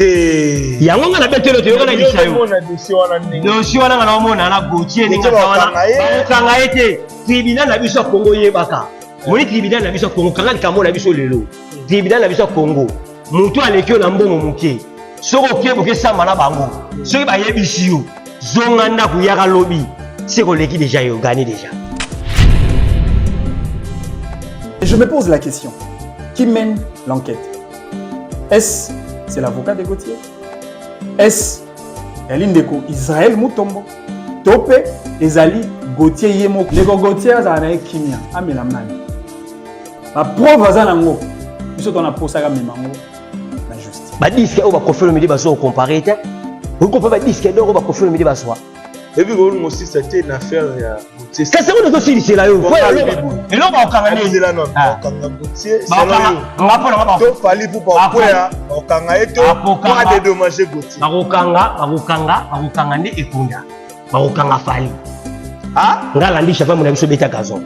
Te. Yango nga nabeteli yo toyoka nayebisa yo. Dossier wana nga naomona na Gauthier ndenge aza wana bakokanga ye te. Tribunal na biso ya Congo yebaka. Moni tribunal na biso ya Congo kanga likambo na biso lelo. Tribunal na biso ya Congo moto aleki yo na mbongo moke soki oke boke samba na bango soki bayebisi yo zonga ndako yaka lobi seke oleki deja yo gane deja. Je me pose la question, qui mène l'enquête? Est-ce c'est l'avocat de Gauthier? Est-ce ezali ndeko Israël Mutombo? To mpe ezali Gauthier ye moko? Ndeko Gauthier azala na ye kimia, amela mai. Ba preuve aza nango, biso tona posa amema yango na justice. Ba disque oyo ba Koffi Olomide bazwa okompare te. Okoki ba disque d'or oyo ba Koffi Olomide bazwa. Ebi ko mosisa te na affaire ya Gauthier. Kasi yango tozosilisela yo. Eloko bakokanga nini? Zela non, ah. bakokanga Gauthier. Nga mpo na To Fally Ipupa okwea, bakokanga ye to po a dédommager Gauthier. Bakokanga, bakokanga, bakokanga nde ekunda. Bakokanga Fally. Ah? Nga landi chapa mona biso beta gazon.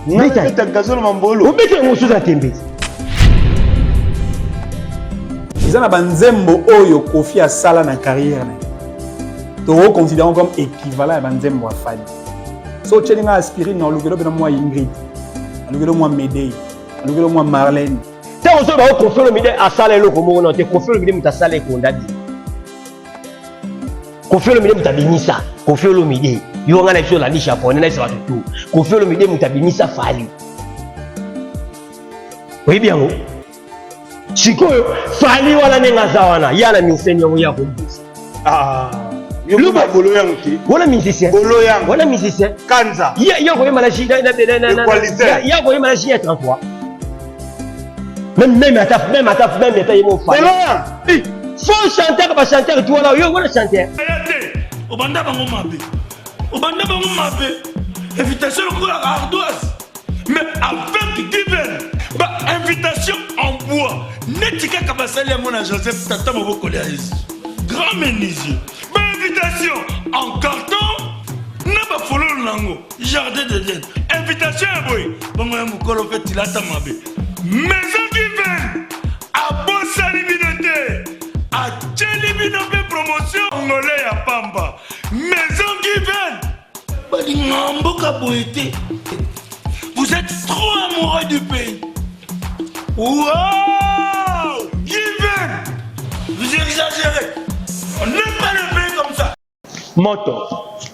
Beta gazon na mambolo. Obeta yango suza na tembe. Eza na banzembo oyo Koffi asala na carrière na ye. Toko considérer comme équivalent ya banzembo ya Fally. So otyeli nga aspirine na olukelo mpe na mwa Ingrid, alukelo mwa Medei, alukelo mwa Marlène. Ntango soki bango Koffi Olomide asala eloko moko na te, Koffi Olomide moto asala ekonda bi. Koffi Olomide moto abimisa Koffi Olomide yo nga na biso olandi japonais na biso bato tu Koffi Olomide moto abimisa Fally oyebi yango sikoyo Fally wana ndenge aza wana ya na miseni yango ya kobimisa ah, bolo yango te wana musicien bolo yango wana musicien kanza ya koyemba na ya koyemba na J 33 même même ata même ata même ata ye mo Fally bolo yango faux chanteur ba chanteur tu wana yo wana chanteur aya te obanda bango mabe obanda bango mabe invitation lokola ardoise mais avec given ba invitation en bois neti kaka basali yango na joseph tata mobokoli ya yesu grand menuisier ba invitation en carton na bafololo na yango jardin d'eden invitation ya boye bongo ya mokolo mpe tilata mabe maison given abosani bino te atyeli bino mpe promotion ngole ya pamba maison given balingaka mboka boye te. Vous êtes trop amoureux du pays. Wow! Given! Vous exagérez. On n'aime pas le pays comme ça. Moto,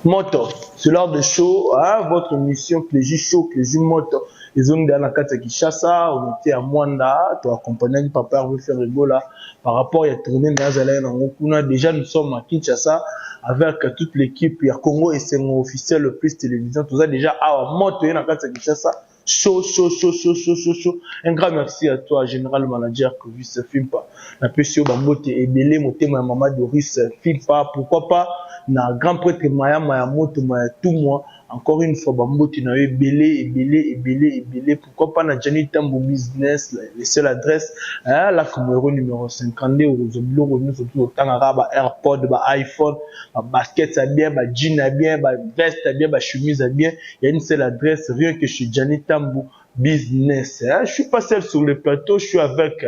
moto, c'est l'heure de show, hein, votre mission Clégie Show, Clégie Moto. Ezongi na kati ya Kinshasa, on était à Mwanda, to accompagnaki papa Hervé Ferregola par rapport ya tournée na azalaki nango kuna. Déjà nous sommes à Kinshasa avec toute l'équipe ya Congo Esengo officiel plus télévision. Toza déjà awa moto ye na kati ya Kinshasa. Chaud, chaud, chaud, chaud, chaud, chaud, chaud. Un grand merci à toi, général manager Clovis Fimpa. Napesi yo bambote ebele motema ya mama Doris Fimpa. Pourquoi pas na grand prêtre Maya Maya Moto Maya Tumwa. Encore une fois bambote na yo ebele ebele ebele ebele. Pourquoi pas na Gianni Tambo Business, la seule adresse, hein, la Comoro numéro 52 okozwa biloko nyonso tu otangaka ba AirPod, ba iPhone, ba basket ya bien, ba jean ya bien, ba veste ya bien, ba chemise ya bien. Il y a une seule adresse, rien que chez Gianni Tambo Business. Hein. Je suis pas seul sur le plateau, je suis avec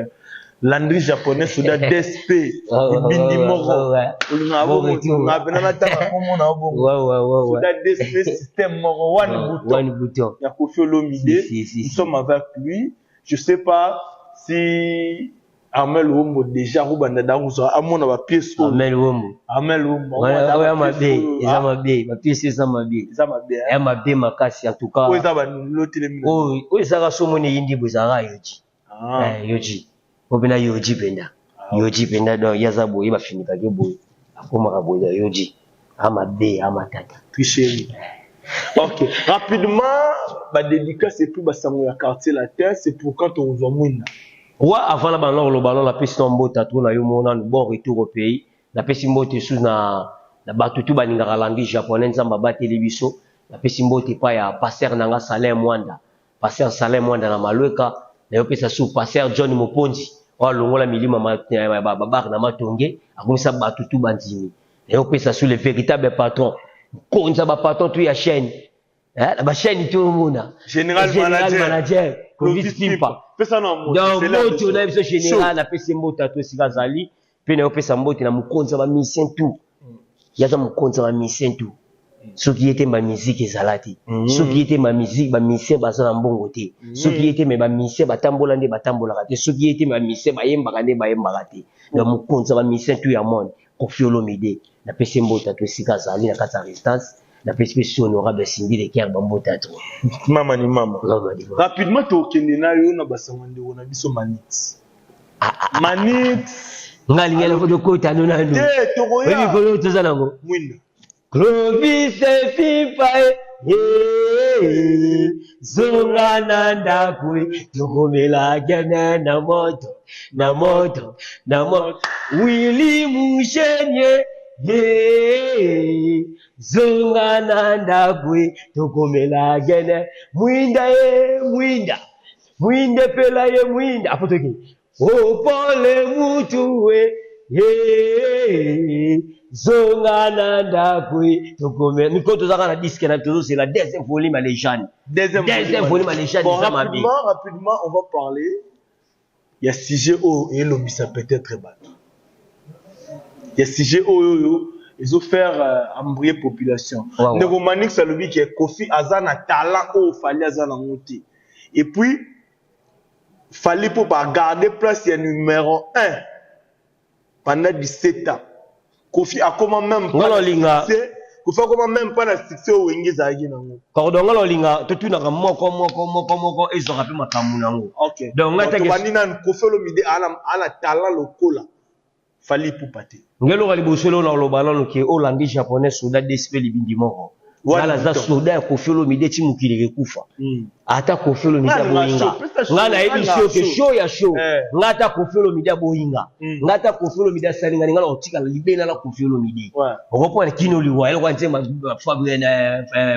Landry japonais soda DSP Ibindi moko olingaka bongo ngapena natanga komona bongo soda DSP système moko one bouton ya Koffi Olomide. Nous sommes avec lui. Je sais pas si Armel Wombo déjà akobanda da kozwa amona ba pièce oyo. Armel Wombo. Armel Wombo. Oyo mabe, eza mabe, ba pièce eza mabe. Eza mabe. Ya mabe makasi en tout cas. Oyo eza ba lotelemi. Oyo oyo ezaka somo ne yindi bozaka yoji. Ah. Eh, yoji. Oyo pena yoji penda. Yoji penda donc yaza boye bafinikaki boye. Akomaka boye yoji. Amabe, amatata. Tricherie. Ok, rapidement, ba dédicace et puis ba sango ya quartier latin, c'est pour quand on voit mwinda. Wa avant na bana koloba no napesi na mbote to na yo mona bon retour au pays. Napesi mbote sous na na bato tu balingaka langue japonais Nzambe abateli biso. Napesi mbote pa ya pasteur nanga Salin Mwanda. Pasteur Salin Mwanda na Malweka. Na yo pesa sous pasteur John Moponzi. Oyo alongola milimo ya ba bar na matonge akomisa bato tu bandimi. Na yo pesa sous le véritable patron. Konza ba patron tu ya chaîne. Eh, na ba chaîne tu omona. Général, Général manager, manager Clovis Pimpa. Pesa na mbote. Donc mbote na biso général napesi mbote to esika azali. Mpe nayopesa mbote na mokonzi ya bamusicien tout. Ye aza mokonzi ya bamusicien tout. Soki ye te, bamusike ezala te. Soki ye te, bamusike, bamusicien baza na mbongo te. Soki ye te, me bamusicien batambola nde batambolaka te. Soki ye te, me bamusicien bayembaka nde bayembaka te. Donc mokonzi ya bamusicien tout ya monde, Koffi Olomide, napesi ye mbote to esika azali na kati ya résistance. Napesi mpe si honorable Cindy Le Cœur bambote ya trop. Mama ni mama. Mama ni mama. Rapidement, tokende na yo na basango ndeko na biso Manix. Manix. Nga alingi na tokota no nanu. Te, tokoya. Oyebi kolo toza nango. Mwinda. Clovis Fifa eh, zonga na ndako tokomela gene na moto na moto na moto. Willy Mushenye eh, zonga na ndako tokomela gene mwinda ye mwinda mwinda epela ye mwinda apotoki opole mutu we ye zonga na ndako tokomela mikolo tozaka na disque na tozosela deuxième volume ya légende. Deuxième, deuxième volume ya légende. Bon, eza mabe. Rapidement, rapidement, on va parler ya sujet oyo elobisa peut-être bato, ya sujet oyo oyo ezofaire embrouiller population. Ndeko Manix alobi ke Kofi aza na talent oyo Fally aza nango te, et puis Fally mpo bagarde place ya numéro 1 pendant 17 ans, Kofi akoma même pas na succès. Kofi akoma même pas na succès oyo Wenge ezalaki nango. Pardon, nga olinga totunaka moko moko moko moko, ezwaka mpe makambo nango. Ok. Donc nga teke tobandi nanu. Kofi Olomide ana talent lokola Fally Ipupa te. Nge eloko ya liboso eloko na koloba nanu ke olandi japonais soda dsp libindi moko. Nga naza soda ya Koffi Olomide ti mokili ekufa. Ata Koffi Olomide aboyinga, nga nayebi sio ke show ya show. Nga ata Koffi Olomide aboyinga, nga ata Koffi Olomide asali nga, nga na kotikala libela na Koffi Olomide. Okompona kino liwa, eloko ya nzembo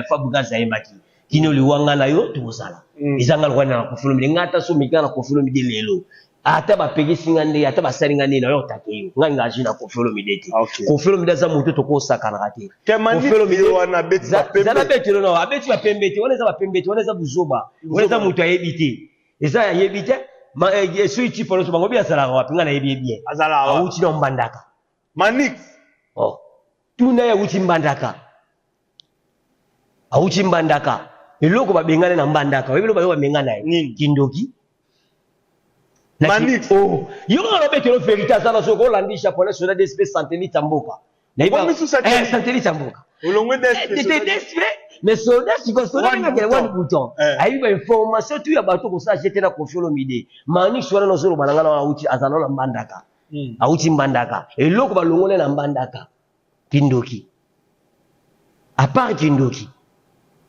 Fabregas ayembaki kino liwa, nga na yo tokozala. Eza nga lokola na Koffi Olomide. Nga ata so meka na Koffi Olomide lelo, ata bapekisi nga nde, ata basali nga nde, na yo otake yo, ngai nga agi na Koffi Olomide te. Koffi Olomide aza moto tokosakanaka te. Koffi Olomide zala betelo na abeti bapembe te. Wana eza bapembe te, wana eza buzoba, wana eza moto ayebi te, eza ayebi te. Soki tipo nyonso bango bi azalaka wapi, ngai nayebi ye bien, awuti na Mbandaka. Manix. Oh. Tuna ye, awuti Mbandaka, awuti Mbandaka. Eloko babengana na Mbandaka, oyebi eloko bayo babengana ye? Kindoki. Manix. Oh, yo kaka nabetelo vérité, aza na soki olandi japonais soda dsp satellite ya mboka. Satellite ya mboka dsp, mais soda sikoyo soda ndenge wani bouton ayebi bainformation tu ya bato kosala jete na Koffi Olomide. Manix wana nazoloba na nga na awuti, azala na Mbandaka, awuti Mbandaka. Eloko balongole na Mbandaka, kindoki. À part kindoki,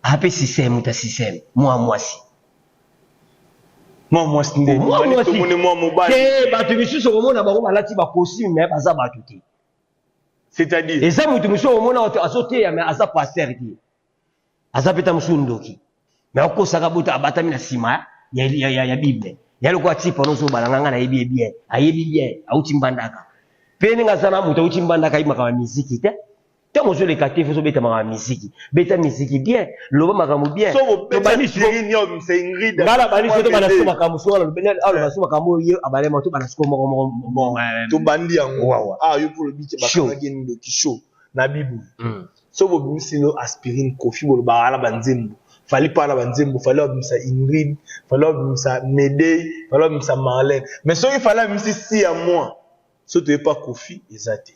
ape système, moto ya système, mwa mwasi. Mwa mwasi nde? Mwa mwasi. Mwa mobali te. Bato misusu okomona bango balati bacostume, mais baza bato te. C'est-à-dire? Eza moto mosusu okomona azoteya, mais aza pasteur te, aza mpe ta mosusu ndoki, mais akosaka bota abatami na nsima ya Bible ya lokola tipa ozobala. Nga nayebi ye bien, ayebi bien, auti Mbandaka. Mpe ndenge aza na moto auti Mbandaka, ayebi makambo ya miziki te. Ntango ozoleka te, fo ozobeta makambo ya miziki, beta miziki bien, loba makambo bien. Nga na bandi so tobanda siko makambo so aloba so makambo oyo abalema, tobanda siko moko moko. Bon, tobandi yango. Ah, yo mpo olobi te bakangaki ndoki show na bible. So bobimisi no aspirine, Kofi bolobaka na banzembo, Fally mpa na banzembo, Fally babimisa Ingrid, Fally babimisa Medey, Fally babimisa Marlène, mais soki Fally abimisi si ya moi so toyepa Kofi eza te.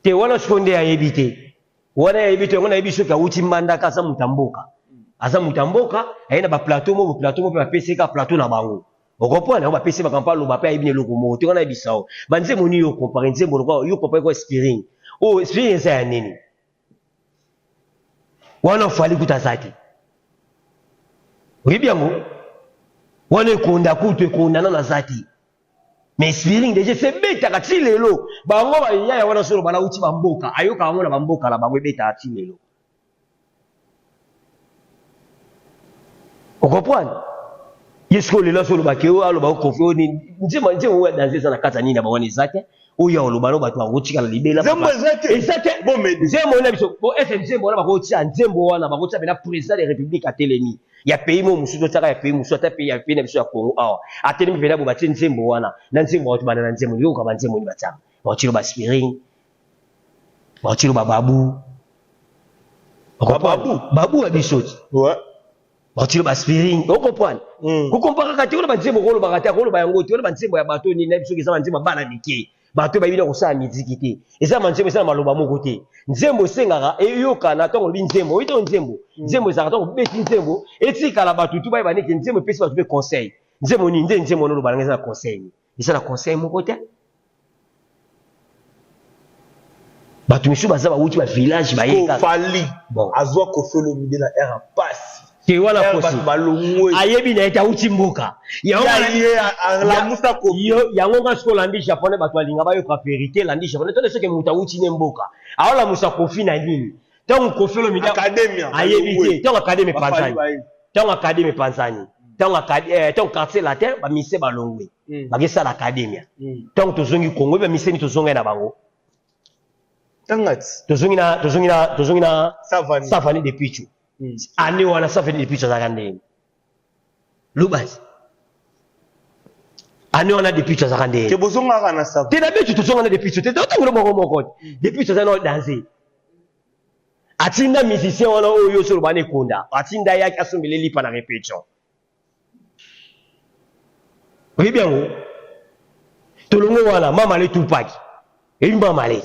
Te, wana sikoyo nde ayebi te, wana ayebi te. Yango nayebi soki awuti Mbandaka, aza moto ya mboka, aza moto ya mboka. Aye na baplateau moko, plateau moko mpe bapesi ka plateau na bango, okomprendre yango, bapesi makambo mpe aloba mpe ayebi na eloko moko te. Wana ayebisa o banzembo nini yo compare, nzembo lokola yo compare kwa spiring oyo, spiring eza ya nini? Wana Fally kuta aza te, oyebi yango wana ekonda kutu ekonda nano aza te, mais spiring deja sebetaka ti lelo. Bango bayaya wana solo balauti bamboka, ayoka yango na bamboka na bango, ebetaka ti lelo, ocomprendre? Ye sikoyo lelo azolobaki oyo aloba Kofi oyo nini, nzembo, nzembo oyo ya danse eza na kati ya nini na bango wana eza te. Oyo oloba no bato bakotikala libela. Nzembo eza te. Eza te. Nzembo wana biso bo ese nzembo wana bakotia, nzembo wana bakotia pena président de république atelemi ya pays mo mosusu, otiaka ya pays mosusu, ata pays ya pays na biso ya Congo awa, atelemi mpena bo batie nzembo wana na nzembo bato banda na nzembo yoka banzembo nini batiaka. Baotilo ba aspirine, baotilo ba babu. Babu? Babu ya biso ti. Ouais. Baotilo ba aspirine, o comprendre? Ko comparaka te, wana banzembo kolobaka te, akoloba yango te, wana banzembo ya bato nini na biso eza banzembo ya bana mike. Bato bayebi na kosala miziki te. Eza banzembo eza na maloba moko te. Nzembo esengaka eyokana ntango olobi nzembo, oyebi ntango nzembo. Nzembo ezalaka ntango obeti nzembo, etikala bato tu bayeba neti nzembo epesi bato mpe conseil. Nzembo nini? Nde nzembo wana oloba nanga eza na conseil nini? Eza na conseil moko te. Bato misusu baza bawuti ba village baye kaka. Fally Bon. azwa Koffi Olomide na air ya pasi. Te wana Air kosi. bato balongwe. Ayebi na ye te awuti mboka. Yango Ya wana- ye alamusa Koffi. Yo, yango nga sikoyo landi japonais bato balinga bayoka verité landi japonais tole soki moto awuti ne mboka aolamusa Koffi na nini ntango Koffi Olomide Academia, ayebi balongwe. te ntango academia Bafali epanzani baye. ntango academia epanzani ntango ntango quartier latin bamise balongwe bakesala academia ntango tozongi Congo bamise ni tozongai na bango Tangati. tozongi na tozongi na tozongi na Savani. Savani de Pichu. Année wana Savani de Pichu azalaka ndenge lubasi année wana de Pichu azalaka ndenge Te bozongaka na Savani. te na biso tozonga na de Pichu te totangelo moko moko te de Pichu aza na danse atinda musicien wana oyo nyonso oloba na ekonda atinda yaki asombele lipa na répétition oyebi yango tolongo wana mama le Tupac eyebi mama le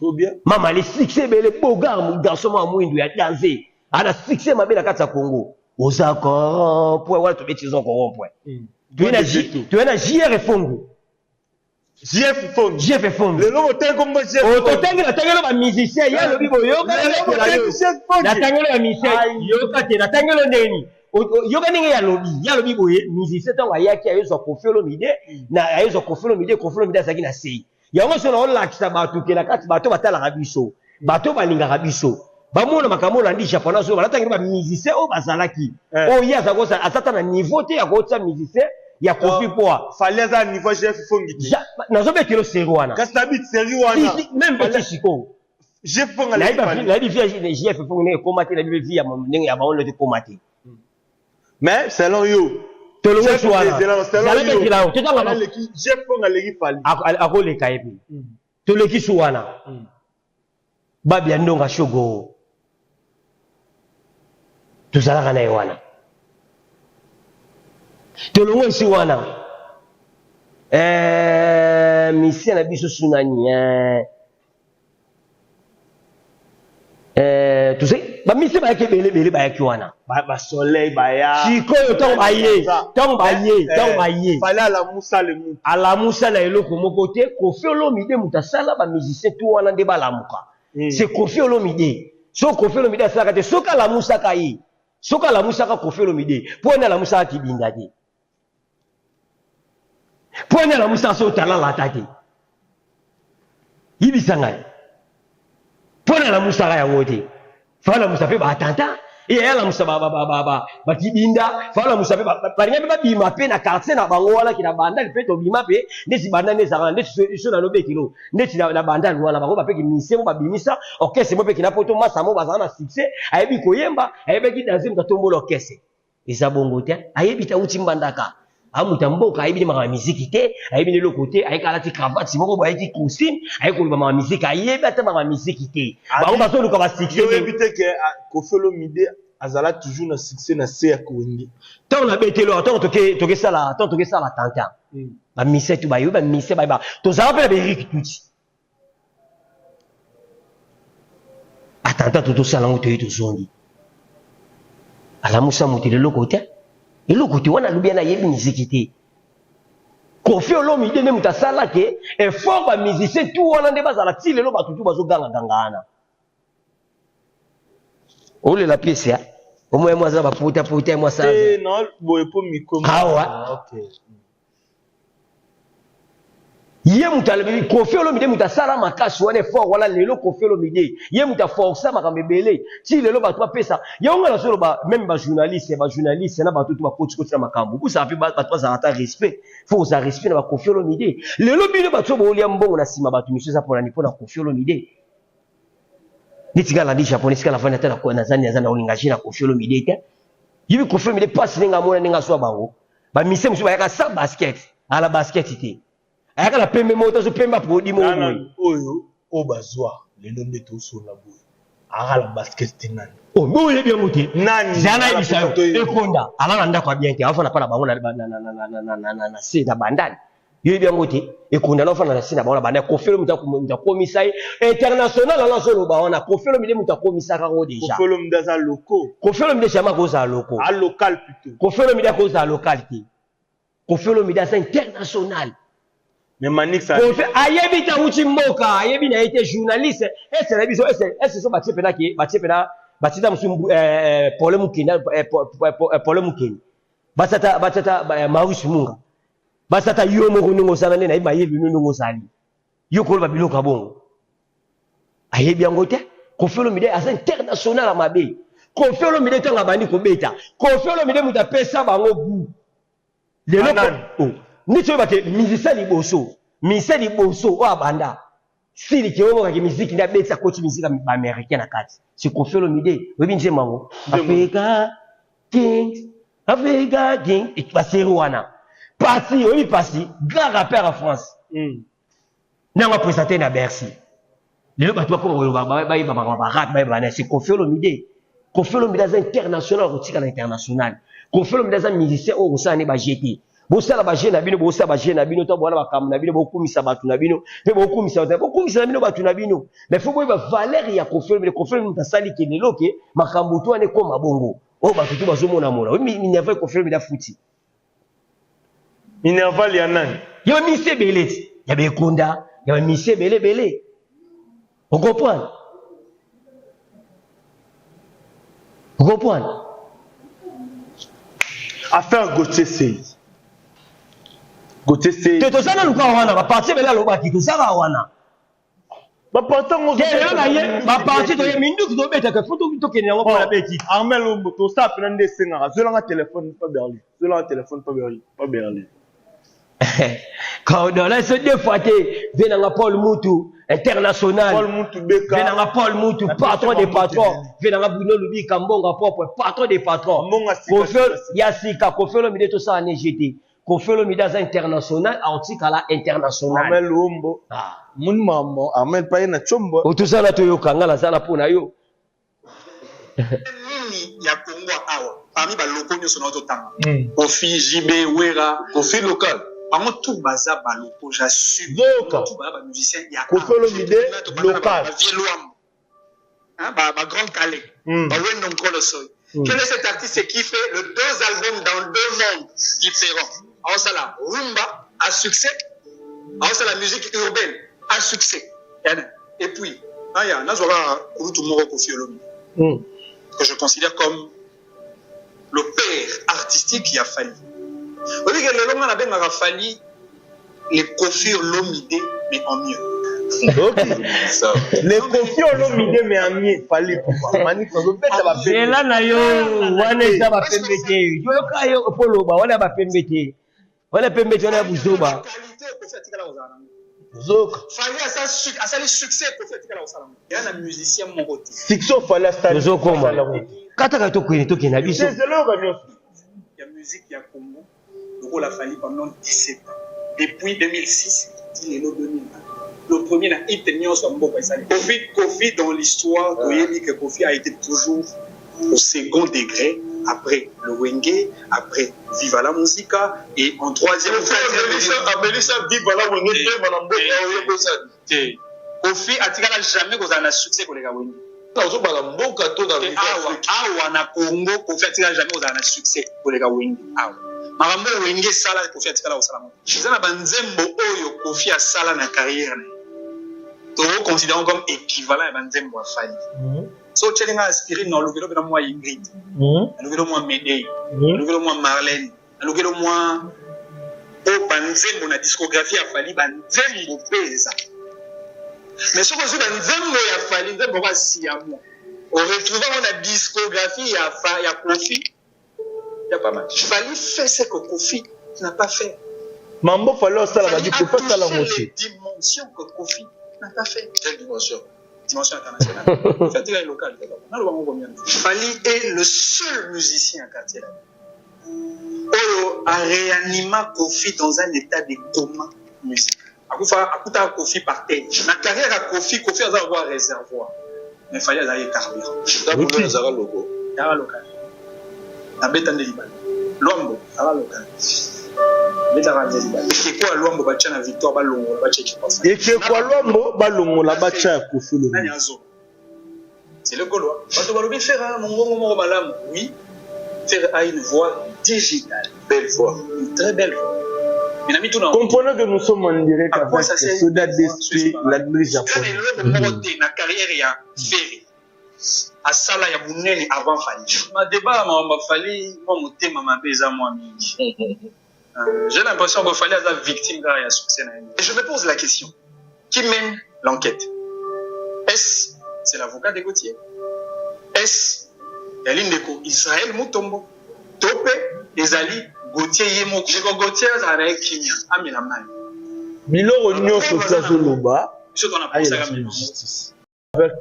Trop bien. Mama le succès ebele bogar garçon mwa mwindu ya danse ana succès mabe na kati ya Congo oza corrompt wana tobeti oza corrompt toye na JR Fongo JF Fongo. JF Fongo Lelo botengi kombo JF Fongo. totangela natangelo bamusicien ye alobi boyoka Lelo botengi JF Fongo. natangelo ya musicien yoka te natangelo ndeni yoka ndenge yalobi ye alobi boye musicien ntango ayaki ayezwa Koffi Olomide na ayezwa Koffi Olomide Koffi Olomide azalaki na sei yango so naolakisa bato ke na kati bato batalaka biso bato balingaka biso bamona makambo olandi japonais azoyo balatangeli bamusicien oyo bazalaki oyo ye aza kozala aza ta na niveau te ya kotia musicien ya Koffi poa Fally aza na niveau JF Fongi te. Nazobetelo seri wana Kasi na bit série wana. Si, si, même beti sikoyo JF Fongi aleki Fally. Nayebi vie ya JF Fongi ndenge ekóma te, nayebi vie ya ndenge ya bango ndenge ekóma te. Mais selon yo, tolongo su wana selon zala yo, betela yango totanga Fally aleki JF Fongi aleki Fally. Akoleka ye mpe toleki su wana babia ndonga shogo tozalaka na ye wana tolongo esi wana misia na biso sunani tozali bamise bayaki ebele ebele bayaki wana Ba soleil baya. Sikoyo ntango baye ntango baye ntango baye Fally alamusa le mutu. Alamusa na eloko moko te. Koffi Olomide moto asala bamusicien tu wana nde balamuka. C'est Koffi Olomide. So Koffi Olomide asalaka te soki alamusaka ye soki alamusaka Koffi Olomide mpo ene alamusaka kibinda te mpo ene alamusaka so otalalata te yibisa ngai mpo na alamusaka yango te fa alamusa mpe baattentat ye alamusa bakibinda fa alamusa mpe balinga mpe babima mpe na quartier na bango wana ki na bandali mpe tobima mpe ndeti bandali nde ezalaka ndeti so na lobekelo ndeti na bandali wana bango bapeki mise mo babimisa orchestre mo mpe kina poto masa mo bazala na succès ayebi koyemba ayebaki danse moto atombola orchestre eza bongo te ayebi te awuti mbandaka amuta mboka ayebi nde makambo ya miziki te ayebi nde eloko te ayeki alati cravate moko boye ayeki costume aye koloba makambo ya miziki ayebi ata makambo ya miziki te bango bazoluka ba succès Yo oyebi te ke Koffi Olomide azala toujours na succès na se ya Wenge. Ntango nabeteli awa ntango tokesala ntango tokesala tanta bamise tu bayebi bamise bayeba tozala mpe na baeriki tuti attentat to tosala yango toye tozongi alamusa moto eloko te eloko te wana alobi yana ayebi miziki te Koffi Olomide nde moto asala ke effort ba musicien tu wana nde bazala ti lelo bato tu bazogangaganga wana olela piese ya omoi mwa aza bapotapota mwa sala boye po micro awa okay. Ye moto alobi Koffi Olomide moto asala makasi wana effort wana lelo Koffi Olomide ye moto aforsa makambo ebele ti lelo bato bapesa yango nga nazoloba meme bajournaliste bajournaliste na bato to bakotikoti na makambo bosala mpe bato bazala ata respect fo kozala respect na baKoffi Olomide lelo bino bato oyo bolia mbongo na nsima bato misu eza mpona ni mpona Koffi Olomide neti nga nalandi japonais sika nafandi ata nazani naza na olinga je na Koffi Olomide te yebi Koffi Olomide mpasi ndenge amona ndenge azwa bango bamise mosusu bayaka sans basket ala basket te. Ayaka na pembe moko tazo pembe produit moko boye. Oyo oyo bazwa lelo nde tosola boye. Aka na basket te nani? Oh, bo oyebi yango te. Nani? Zala nayebisa yo. Ekonda ala na ndako ya bien te. Afana pa na bango na se na bandani. Yo oyebi yango te. Ekonda na ofanda na se na bango na bandani. Koffi Olomide moto akomisa ye international ala azoloba wana. Koffi Olomide moto akomisaka yango déjà. Koffi Olomide aza loko. Koffi Olomide jamais akozala loko. A local plutôt. Koffi Olomide akozala local te. Koffi Olomide aza international. Mais Manix Koffi ayebi te awuti mboka, ayebi na ye te journaliste. Ese na biso ese ese so batie pena ke batie pena batie ta musu eh, Paul Mukeni eh, Paul Mukeni. Basata basata eh, Marius Munga. Basata yo moko ndongo osala nde na ye mayebi no ndongo osali. Yo koloba biloko ya bongo. Ayebi yango te. Koffi Olomide aza international ya mabe. Koffi Olomide ntango abandi kobeta, Koffi Olomide moto apesa bango gout. Lelo oh, neti oyo bake musicien liboso, musicien liboso oyo abanda sili ke oyo kake miziki nde abeti akoti miziki ya ba américain na kati. C'est Koffi Olomide, oyebi nzembo yango? Africa Kings, Africa King, baseri wana. Pasi, oyebi Pasi, grand rappeur en France. Nango apresente na Bercy. Lelo bato bakoma koloba bayeba makambo ba rap bayeba na c'est Koffi Olomide. Koffi Olomide aza international akotika na international. Koffi Olomide aza musicien oyo kosala ne ba GT. Bosala ba jeu na bino, bosala ba jeu na bino, to bwana makambo na bino, bokumisa bato na bino, pe bokumisa bato, bokumisa na bino bato na bino. Mais faut boyeba valeur ya Koffi Olomide. Koffi Olomide asali ke lelo ke makambo to wana ekoma bongo. Oyo bato to bazomona mona. Oyo minerva Koffi Olomide afuti. Minerval ya nani? Ya ba musicien ebele ti. Ya ba Ekonda, ya ba musicien ebele ebele. O comprendre? O comprendre? Affaire Gauthier Sey. Gauthier Sey. Te toza nanu kaka wana, ba parti ebele alobaki, toza kaka wana. Ba parti yango Te lelo na ye, ba parti toye minduki tobetaka, faut tokende yango mpona beti. Armel Ombo, tosala mpena nde esengaka. Zwelanga telefone pa Berlin. Zwelanga telefone pa Berlin. Pa Berlin. Coordonne ce deux fois te vie nanga Paul Mutu international Paul Mutu Beka vie nanga Paul Mutu patron des patrons vie nanga Bruno Lubika mbonga propre patron des patrons mbonga sika Koffi ya sika Koffi Olomide tosala ne GT Koffi Olomide aza international aotikala international Armel Luombo ah. Muni mambo Armel paye na chombo otosala toyoka nga naza na mpo na yo nini ya Congo awa parmi ba locaux nyonso na totanga Koffi JB Wera Koffi local bango tout baza ba locaux j'assume Zoka. tout baza ba musiciens ya Koffi Olomide local. ba vieux Luambo hein, ba grand Calais ba Wendo Nkolo Soy quel est cet artiste qui fait le deux albums dans deux mondes différents aosala rumba à succès aosala musique urbaine à succès et puis aya nazwaka kulutu moko Koffi Olomide que je considère comme le père artistique ya Fally oyebi ke lelo nga nabengaka Fally le Koffi Olomide mais en mieux. Le Koffi Olomide mais en mieux Fally Ipupa Manix azobeta ba pembe. Zela na yo wana eza ba pembe te yoka yo po loba wana ba pembe te wana pembe te wana ya buzoba. Qualité Koffi atikala kozala nango. Zoka. Fally asali succès Koffi atikala kosala ngo. Ya na musicien moko te. Succès Fally asali. Tozokoma. Kataka tokende tokende na biso. Zela yoka nyonso. Ya musique ya Congo lokola Fally pendant 17 ans depuis 2006 ti lelo 2020 le premier na hit nyonso ya mboka esali Koffi Koffi dans l'histoire toyebi que Koffi a été toujours au second degré après le Wenge après Viva la Musica et en troisième ou quatrième amelisa Viva la Wenge pema na mboka oyo bosani te Koffi atikala jamais kozala na succès koleka Wenge nazobala mboka to na awa awa na Congo Koffi atikala jamais kozala na succès koleka Wenge awa makambo oyo Wenge esala Koffi atikala kosala ngo eza na banzembo oyo Koffi asala na carrière na ye tokoconsidère comme équivalent ya banzembo ya Fally so otyeli nga aspirine na olukelo mpe na mwa Ingrid nalukelo mwa Medei nalukelo mwa Marlène nalukelo mwa po banzembo na discographie ya Fally banzembo mpe eza mais soki ozwi banzembo ya Fally nzembo moko asiamo oretrouve yango na discographie ya, ya Koffi ya pas mal. Fally fait ce que Koffi n'a pas fait. Mambo Fally osala Fally babi a Koffi asala touché yango te. les dimensions que Koffi n'a pas fait. Quelle dimension? Dimension internationale. Koffi atikali local. Naloba ngo combien? Fally est le seul musicien à quartier là. Oyo a réanima Koffi dans un état de coma musical. Akufa akutaka Koffi par terre. Na carrière ya Koffi, Koffi aza lokola reservoir mais Fally azalaki carburant. Tabu Ley azalaka loko. Azalaka local. Abeta nde libanda. Luambo azalaka local. Abetaka nde libanda. Ekeko ya Luambo batia na Victoire balongola batia equipe ya Fally. Ekeko ya Luambo balongola batia ya Koffi Olomide. Nani azo? C'est le Gaulois. Bato balobi Ferre a mongongo moko malamu. Oui, Ferre a une voix digitale. Belle voix. Une très belle voix. Mais na mituna. Comprenez que nous sommes en direct avec Soda DSP, l'admi japonais. Eloko moko te na carrière ya Ferre. Asala ya munene avant Fally. Ma débat ya makambo ya Fally, mwa motema mabe eza mwa mingi. J'ai l'impression que Fally aza victime kaka ya succès na ye. Et je me pose la question, qui mène l'enquête? Est-ce c'est l'avocat de Gauthier? Est-ce ezali ndeko Israël Mutombo? To pe ezali Gauthier ye moko? Ndeko Gauthier azala na ye kimia, amela mayi. Biloko nyonso ti azoloba Biso toza na posa ya amela yango. justice. Avec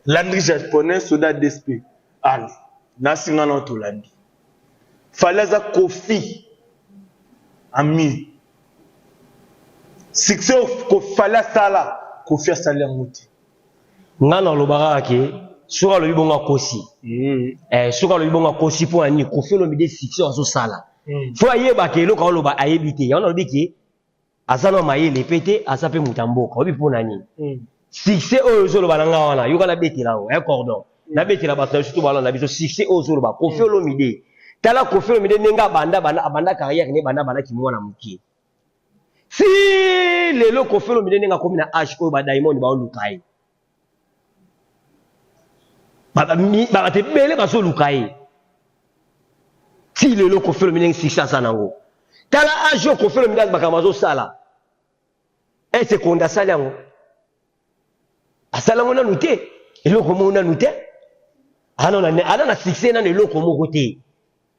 Landry japonais soda DSP. Allez, nasinga na tolandi. Fally aza Koffi ami. Succès ko Fally asala, Koffi asali yango te. Nga na loba kaka ke soki alobi bongo akosi. Eh, soki alobi bongo akosi mpo na nini? Koffi Olomide succès azosala. Faut ayeba ke eloko aloba ayebi te. Yango nalobi ke aza na mayele pe te, aza pe moto ya mboka. Oyebi mpo na nini? Succès oyo ozoloba na nga wana, yoka nabetela yo, eh, cordon. Nabetela bato na biso to balanda biso succès oyo ozoloba Koffi Olomide. Tala Koffi Olomide ndenge abanda banda abanda carrière ne banda banda kimwana moke. Ti lelo Koffi Olomide ndenge akomi na âge oyo ba Diamond baoluka ye. Bato ebele bazoluka ye. Ti lelo Koffi Olomide ndenge succès aza nango. Tala âge oyo Koffi Olomide makambo azosala. Est-ce Konda asali yango? Asali yango nanu te. Eloko moko nanu te. Ana na succès nanu eloko moko te.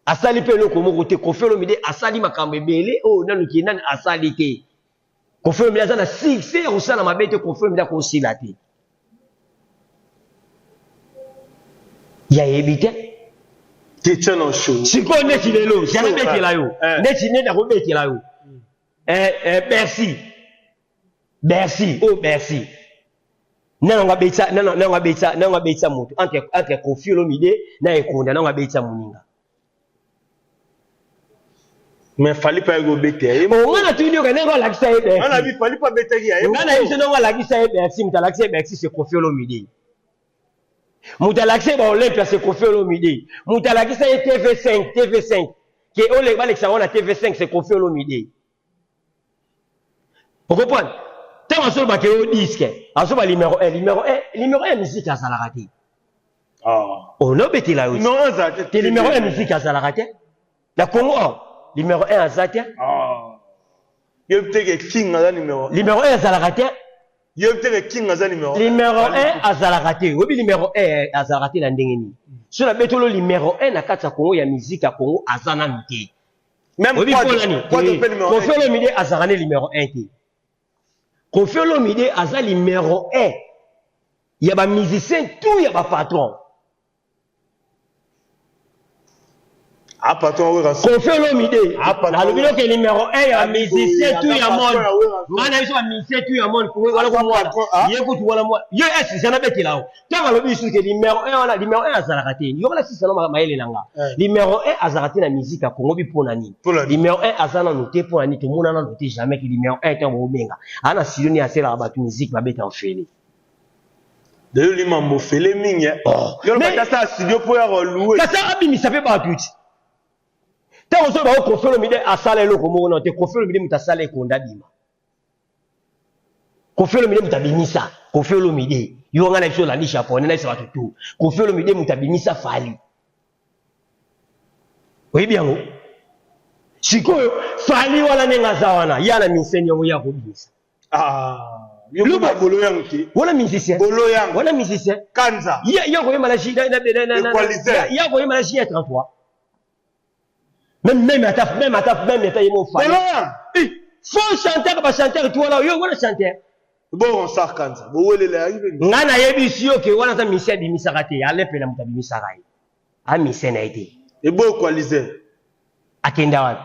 Asali pe eloko moko te. Koffi Olomide asali makambo ebele oyo nanu ke nani asali te. Koffi Olomide aza na succès ya kosala mabe te. Koffi Olomide akosila te. Ya yebi te. Sikoyo neti lelo, zala betela yo. Neti neti akobetela yo. Eh, eh, Bercy. Bercy, oh Bercy. Nano nga betisa, nano nano nga betisa, nano nga betisa moto entre entre Koffi Olomide na Ekonda, nano nga betisa moninga. Mais Fally pa yeko bete ye. Oh nga na tuni yoka ndenge alakisa ye Bercy. Nga na bi Fally pa betaki ya ye. Nga na biso ndenge alakisa ye Bercy, moto alakisa ye Bercy c'est Koffi Olomide. Moto alakisa ye ba Olympia c'est Koffi Olomide. Moto alakisa ye TV5, TV5. Ke ole balekisa yango na TV5 c'est Koffi Olomide. Vous comprenez? Tango azoloba ke yo disque, azoba numéro 1, numéro 1, numéro 1 musique azalaka te. Ah. Oh, no betela yo. Non, azalaka te. Numéro 1 musique azalaka te. Na Congo, oh, numéro 1 aza te. Ah. Yo te ke king aza numéro 1. Numéro 1 azalaka te. Yo te ke king aza numéro 1. Numéro 1 azalaka te. Oyebi numéro 1 azalaka te na ndenge nini? So na betolo numéro 1 na kati ya Congo ya musique ya Congo aza nanu te. Même Oyebi Quadro, mpo nani? Quadro pe numéro Koffi 1. Olomide azalaka ne numéro 1 te. Koffi Olomide aza numéro 1 ya ba musiciens tout ya ba patron. Ah patron Werrason. Koffi Olomide Ah, patron nalobi Werrason. noke numéro 1 ya Ah, musicien tout ya patron monde. ya Werrason. Nga na biso ba musicien tout ya monde wana Aza ko mwana. patron, ah. Ye kutu wana mwana. Ye est jana betela o. Tango alobi lisusu ke numéro 1 wana numéro 1 azalaka te. Yoka na sisa na mayele na nga. Eh. Numéro 1 azalaka te na musique ya Congo bi pona nini? Pona nini? Numéro 1 aza nanu te pona nini? Tomona nanu te jamais ke numéro 1 tango bobenga. Ana studio ni aselaka bato musique babeta ofele. Lelo limambo ofele mingi. Eh. Oh. Yo Mais- bata sa studio po ya louer. Kasi abimisa pe bato ti. Tango soki bango Koffi Olomide asala eloko moko nano te, Koffi Olomide moto asala ekonda abima. Koffi Olomide moto abimisa Koffi Olomide. Yo nga na biso olandi japonais na biso bato tout. Koffi Olomide moto abimisa Fally. Oyebi yango? Sikoyo Fally wana ndenge aza wana, ya na miseni yango ya kobimisa. Ah, yo Luba. bolo yango te. Wana musicien. Bolo yango. Wana musicien. Kanza. Ya ya koyemba na J na na na na. Equalizer. Ya koyemba na J ya 33. Même même ata même ata même ata yemo Fally. Bolo yango. Eh, faux chanteur ba chanteur tu wana yo wana chanteur. Bon Ronsard Kanza. Bowelela yango. Nga nayebisi yo ke wana aza musicien abimisaka te, Alain Mpela moto abimisaka ye. A musicien na ye te. Ebo equalizer. Akenda wapi?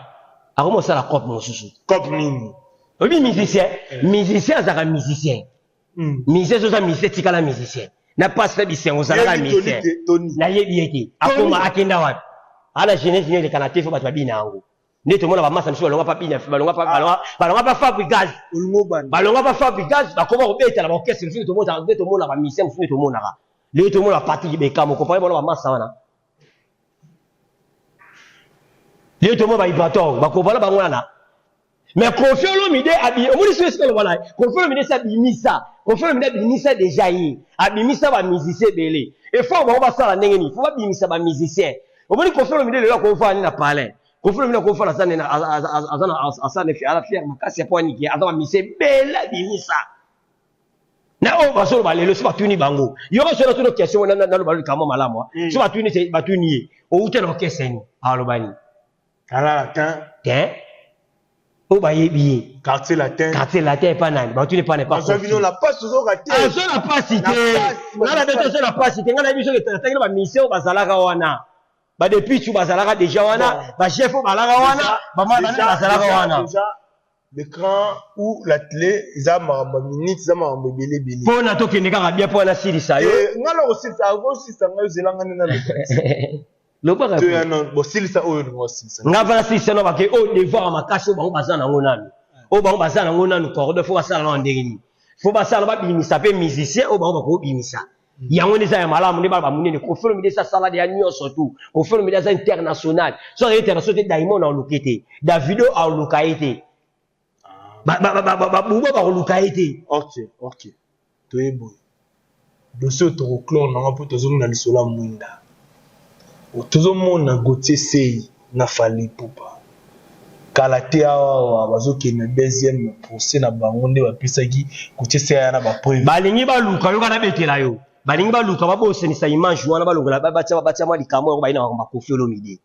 Akomi kosala cope mosusu. Cope nini? Oyebi musicien, musicien azalaka musicien. Musicien soki oza musicien tikala musicien. Na pasi na bisengo ozalaka musicien. Nayebi ye te. Akoma akenda wapi? Ana jeunesse nini eleka na te fo bato babina yango. Nde tomona ba masa misusu balonga pa bina balonga pa balonga balonga pa Fabregas. Balonga pa Fabregas bakoma kobeta na ba orchestre misusu tomona nde tomona ba musicien misusu nde tomonaka. Lelo tomona Patrick Beckham okompare bango na ba masa wana. Lelo tomona ba Ibrator bakompare bango wana. Mais Koffi Olomide abi omoni soki esika oloba na ye Koffi Olomide esi abimisa Koffi Olomide abimisa deja ye abimisa ba musiciens ebele effort bango basala ndenge nini faut babimisa ba musiciens omoni Koffi Olomide lelo akovanda nde na palais Koffi Olomide akovanda aza nde aza na aza na aza fier makasi ya po aniki aza ba musiciens ebele abimisa na oyo bazoloba lelo so batuni bango yoka soki natuna question naloba likambo malamu so batuni batuni ye owuta na orchestre nini aloba nini Kala latin. Te. Oyo bayebi ye. Quartier latin. Quartier latin epa nani? Batuni epa nani? Bazwa bino na pasi ozoka te. Azo na pasi te. Nga na beto azo na pasi te. Nga na biso natangi na ba mission bazalaka wana. Ba deputy bazalaka deja wana, ba chef bazalaka wana, ba mana bazalaka wana. L'écran ou la télé eza makambo ya minute eza makambo ebele ebele. Pona tokende kaka bien pona nasilisa yo. Eh, nga na kosilisa osilisa ngai ozela ngai nde naloba. Lobaka. Toya non bosilisa oyo olinga osilisa. Nga mpe nasilisa no bake oyo devoir ya makasi oyo bango baza nango nanu. Oyo bango baza nango nanu cordon faut basala nano ndenge nini? Faut basala babimisa mpe musicien oyo bango bakobimisa. Yango nde eza ya malamu nde bana ba munene Koffi Olomide esi asala deja nionso tout Koffi Olomide aza international soki azali international te Diamond aluka ye te Davido aluka ye te ba ba ba ba Bouba bakoluka ye te. Ok ok toye boye dossier oyo toko clore nango po tozongi na lisolo ya mwinda tozo mona Gauthier Sey na Fally Ipupa kala te awa awa bazo kende deuxième procès na bango nde bapesaki Gauthier Sey aya na ba preuve. Balingi baluka yoka nabetela yo balingi baluka babosanisa image wana balongola batia batia mwa likambo yango baye na makambo ya Koffi Olomide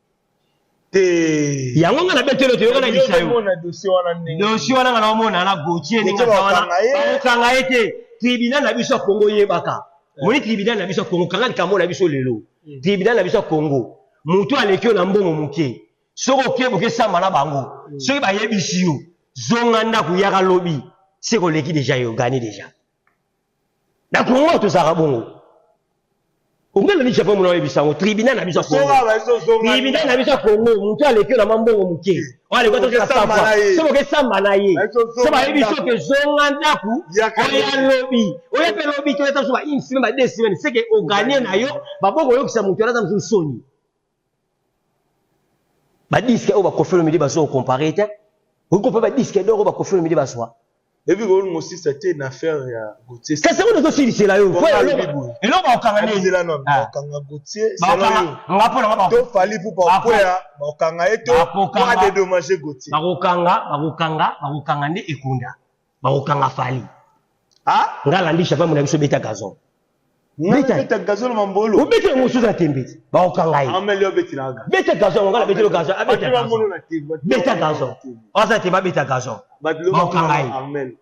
te yango nga nabeteli yo te yoka nayebisa yo dossier wana ndenge dossier wana nga naomona na Gauthier ndenge aza wana bakokanga ye te tribunal na biso ya Congo yebaka moni tribunal na biso ya Congo kanga likambo na biso lelo tribunal na biso ya Congo Mutu aleki yo na mbongo muke soki oke boke samba na bango soki bayebisi yo zonga ndaku yaka lobi seke oleki deja yo gagne deja na Congo tozalaka bongo ongela ni Japon mona oyebisa yango tribunal na biso ya Congo tribunal na biso ya Congo mutu aleki yo na mwa mbongo muke oyo aleki yo toza safa soki oke samba na ye soki bayebisi yo ke zonga ndaku oya lobi oya mpe lobi to ata so ba une semaine ba deux semaines seke oganye na yo baboko oyokisa moto wana aza mosusu soni badiske oyo bakofi olomide bazwa okompare te okoki mpe badiske dor oyo bakofi olomide bazwa ebi kolinga osisa te na affaire ya Gauthier kasi yango nazosilisela yo po eloko bakokanga nde bakokanga Gauthier nga mpo na to Fally Ipupa okwea bakokanga ye to po adedommage Gauthier bakokanga bakokanga bakokanga nde ekunda bakokanga Fally ah nga landi chapa mona biso beta gazon beta gazon na mambolo obeta yango mosusu na tembe te bakokanga ye beta gazon yango nga na betelo gazon abeta gazon beta gazon aza tembe abeta gazon bakokanga ye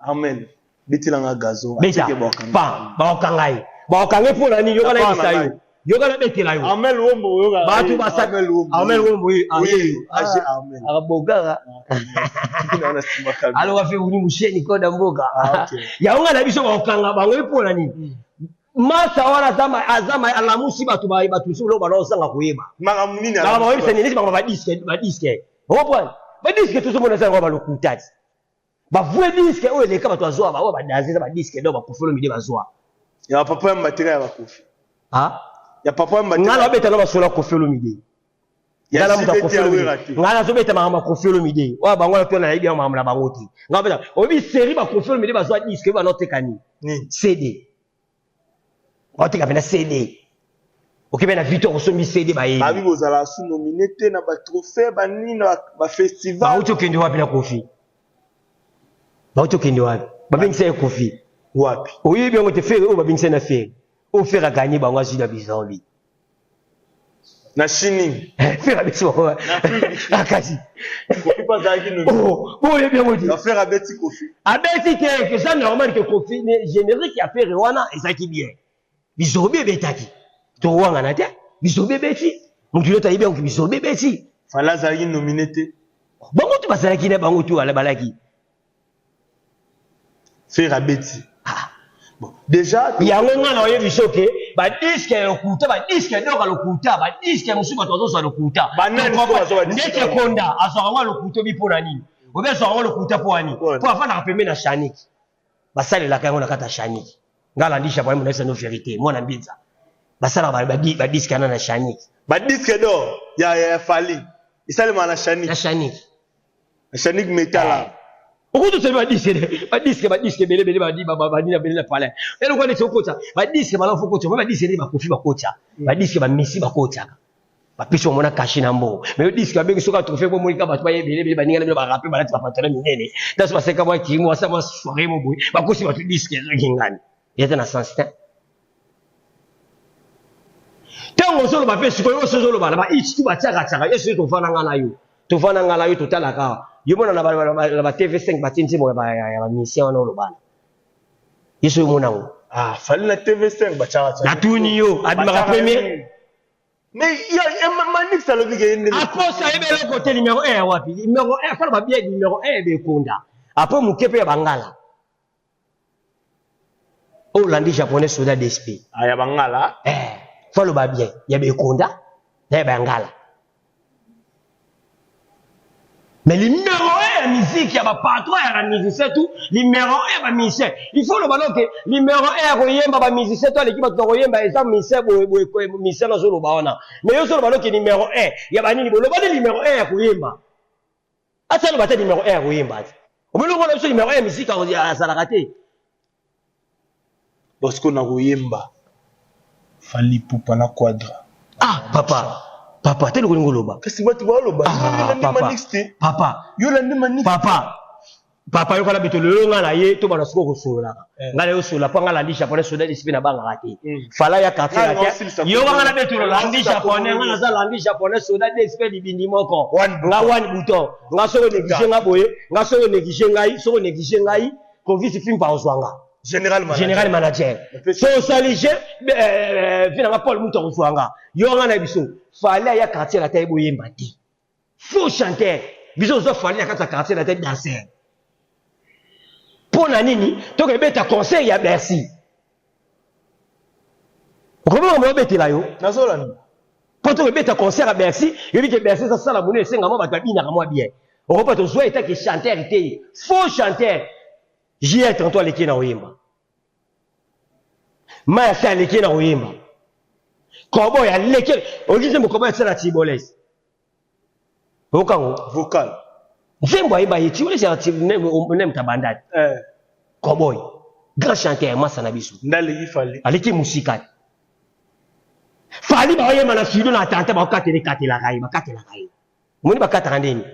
Amen. Betela nga gazon. Beta. Pa, bakokanga ye. Bakokanga ye mpo na nini? Yoka nayebisa yo. Yoka nabetela yo. Armel Wombo oyoka. Bato basa Armel Wombo. Armel Wombo ye. Oui, AG Armel. Akabogaka. Aloka fe wuni musheni koda mboka. Ah, okay. Yango nga na biso bakokanga bango ye mpo na nini? Masa wana aza aza alamusi bato ba bato mosusu biloko bana ozanga koyeba. Makambo nini? Makambo bayebisa nini? Neti makambo ba disque ba disque. Okomprendre? Ba disque tozomona eza yango ba lokuta. Ba vrai disque oyo eleka bato bazwa ba oyo ba danse eza ba disque donc ba Koffi Olomide bazwa. Ya papa ya mbateka ya ba Koffi. Ah? Ya papa ya mbateka. Nga na beta na basola Koffi Olomide. Ya Nga na muta JBT Koffi ya Olomide. Wera te. Nga nazo beta makambo ya Koffi Olomide. Oyo bango na to na yebi makambo na bango te. Nga beta oyebi série ba Koffi Olomide bazwa disque oyo ba noteka nini? Nini? CD. Bateka pena CD. Oke na Victor osombi CD bayebi. Babi bozala su nomine te na ba trophée ba nini na ba festival. Bauti okende wapi na Koffi? Bauti okende wapi? Babengisa ye Koffi. Wapi? Oyebi yango te Ferre oyo babengisa na Ferre. Oyo Ferre a gagner bango azwi na bizombi. Na Chine nini? Eh, Ferre abeti bango. Akasi. Koffi mpe azalaki nomine. Oh, oyebi yango te. Ferre abeti Koffi. Abeti te, eza normal que Koffi générique ya Ferre wana ezalaki bien. Bizobi ebetaki. Towangana te. Bizobi ebeti. Mutu yoto ayebi yango bizobi ebeti. Fally azalaki nomine te. Bango tu bazalaki na bango tu balaki. Ferre abeti. Ah. Bon, déjà yango nga na oyebi so ke ba disque ya lokuta, ba disque d'or ya lokuta, ba disque mosusu bato bazozwa lokuta. Ndeti ekonda azwaka yango ya lokuta obi mpo na nini? Obi azwaka yango lokuta mpo ya nini? Mpo afandaka pembeni na Shaniki. Basalelaka yango na kati ya Shaniki. Nga alandi Japonais monakisa no verite, mwana mbinza. Basalaka ba disque wana na Shaniki. Ba disque d'or ya Fally esalemaka na Shaniki. Na Shaniki. Chanik Metala. Eh. Okutu sebi ba disque ba disque ba disque bele bele ba di ba ba nina bele na palais. Elo kwa neti okota ba disque malamu fo kota ba disque ni ba kofi ba kota. Ba disque ba messi ba kota. Ba pesi omona cachet na mbongo. Mais yo disque ba bengi soka trophée bo monika bato ba yebele bele ba ninga na bino ba rapper ba lati ba pantalon minene. Taso ba seka mwa kimo asa mwa soirée mo boye. Ba kosi bato disque ezoki ngani. Eza na sens te. Ntango ozoloba mpe sikoyo oyo ozoloba na ba hits tu batiaka tiaka yesu tovanda nga na yo tovanda nga na yo totalaka awa yo mona na ba TV5 batie nzembo ya ba musicien wana olobana yesu yo mona yango ah fali na TV5 batiaka tiaka natuni yo abimaka premier mais ya manix alobi ke ye nde akosa yebi eloko te numero 1 ya wapi numero 1 fala babia numero 1 ya bekonda apres moke mpe ya bangala oyo olandi japonais soda d'esprit ah, ya bangala eh, fo aloba bien ya bekonda na ya bangala mais numéro 1 ya musique ya bapatron ya bamusicien tout numéro 1 ya bamusicien il faut oloba noke numéro 1 ya koyemba bamusicien to aleki bato na koyemba eza musicien boye boye musicien nazoloba wana mais yo ozoloba noke numéro 1 ya banini boloba nde numéro 1 ya koyemba Ata aloba ata numero 1 ya koyemba te. Omoni lokola biso numero 1 ya musique azalaka te. Bosco na koyemba Fally Ipupa na Quadra. Ah papa papa te lokolingo oloba. Kasi bato baloba ah, papa papa yo landi manix papa papa yokala bito lelo nga na ye to bana sikoyo kosololaka eh. nga na yo solola mpo nga landi japonais soda desi mpe nabangaka te hmm. fala ya quartier na te yo nga na betolo landi japonais nga naza landi japonais soda desi mpe libindi moko nga one bouton nga soki onéglige nga boye nga soki onéglige ngai soki onéglige ngai clovis fimpa ozwa nga général manager, général manager. so osali je eh, eh, vi nanga paul mutu akozwa nga yo nga na biso fale aya quartier na te boyemba te Faux chanteur. Biso ozo fali na kati ya quartier na te danser. Mpo na nini toke beta concert ya Bercy. Okomona makambo babetela yo. Nazolanda. Mpo toke beta concert ya Bercy, yobi ke Bercy eza sala monene esenga mwa bato babinaka mwa bien. Okopa tozwa etake chanteur te. Faux chanteur. JR 33 aleki na koyemba. Maya se aleki na koyemba. Koboy aleki. Oyoki nzembo Koboy asala Tiboles. oyoka yango vocal nzembo ayeba ye tiwele nem tabandani eh. cowboy grand chanteur masa na biso ndaleki fali aleki mosika fali baoyemba na studio na atanta baokatela ekatelaka ye bakatelaka ye omoni bakataka ndeni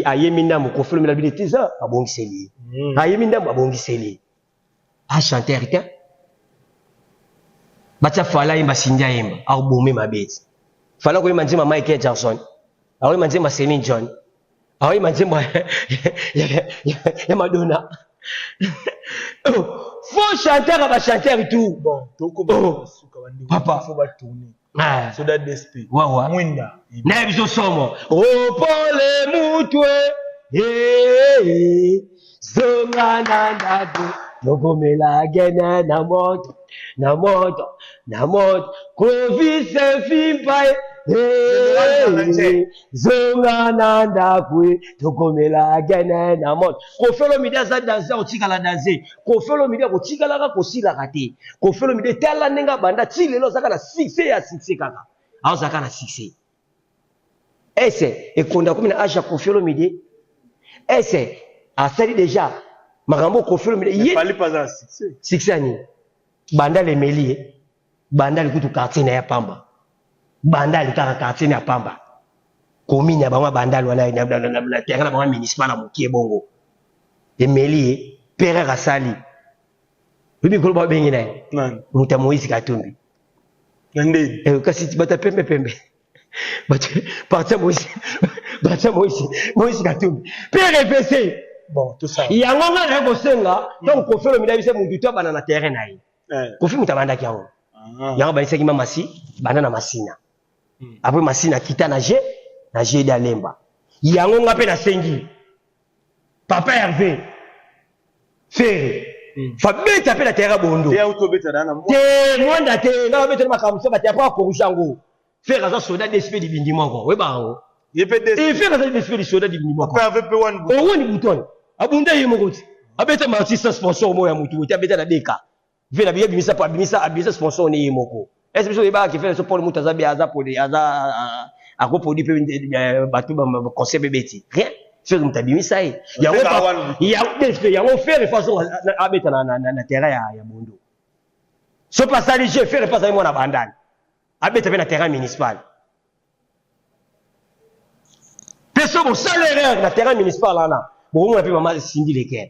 ayembi ndambo kofi olomide bino te eza babongiseli ye hmm. ayembi ndambo babongiseli ye a chanteur te batia fala ayemba sindi ayemba akobome mabe ti fala akoyemba nzembo ya michael jackson akoyemba nzembo ya celine john akoyemba nzembo ya madonna oh, faux chanteur ya bachanteur tout bon tokoma oh. suka bandeko papa faut batourner ah. soda dsp wawa mwinda naye biso somo opole mutwe hey, zonga na ndako tokomela gene na moto na moto na moto kovise fimpa hey, zonga na ndako tokomela gene na moto Koffi Olomide aza danse akotikala danse Koffi Olomide akotikalaka kosilaka te Koffi Olomide tala ndenge abanda ti lelo azaka na succès ya succès kaka azaka na succès ese ekonda komi na age ya Koffi Olomide ese asali deja makambo Koffi Olomide ye Fally pas na succès succès ya nini banda lemeli ye banda likutu quartier na ya pamba banda likaka quartier na ya pamba commune ya bango ya bandal wana na terrain na bango ya municipal ya mokie bongo emeli ye perer asali oyebi mikolo babengi na ye moto ya moïse katumbi na ndeni eh, kasi bato ya pembe pembe bato parti ya moïse parti ya moïse moïse katumbi prpc bon tout ça yango ngai naye kosenga ntango kofi olomide ayebisa motu to abanda na terrain na ye eh. kofi moto abandaki yango ah. yango abandisaki ma masi banda na masina hmm. apres masina akita na g na g de alemba yango nga mpe nasengi papa herve ferre. Fabeta mpe na terrain Bondo. Te auto beta na te mwanda te nga babeta na makambo mosusu bato ya po akorige yango. Ferre aza soda DSP libindi moko oyeba yango. Ye pe DSP. Eh, Ferre aza DSP li soda libindi moko. Après avec pe one bouton. Owani bouton. Abunda ye moko ti. Abeta marti sans sponsor moko ya mutu te abeta na deka. Vela biye bimisa pa bimisa abimisa sponsor ne ye moko. Est-ce biso oyebaka ke Ferre so Paul Mutu aza aza pode aza ako produit pe bato ba conseil bebeti. Rien. Ferre mutu abimisa ye. Yango ya DSP yango Ferre façon abeta na na na terrain ya ya Bondo. So pa sali jeu Ferre pa sali mwana bandani. Abeta pe na terrain municipal. Pe so bosala erreur na terrain municipal wana bokomona pe mama Cindy Leker.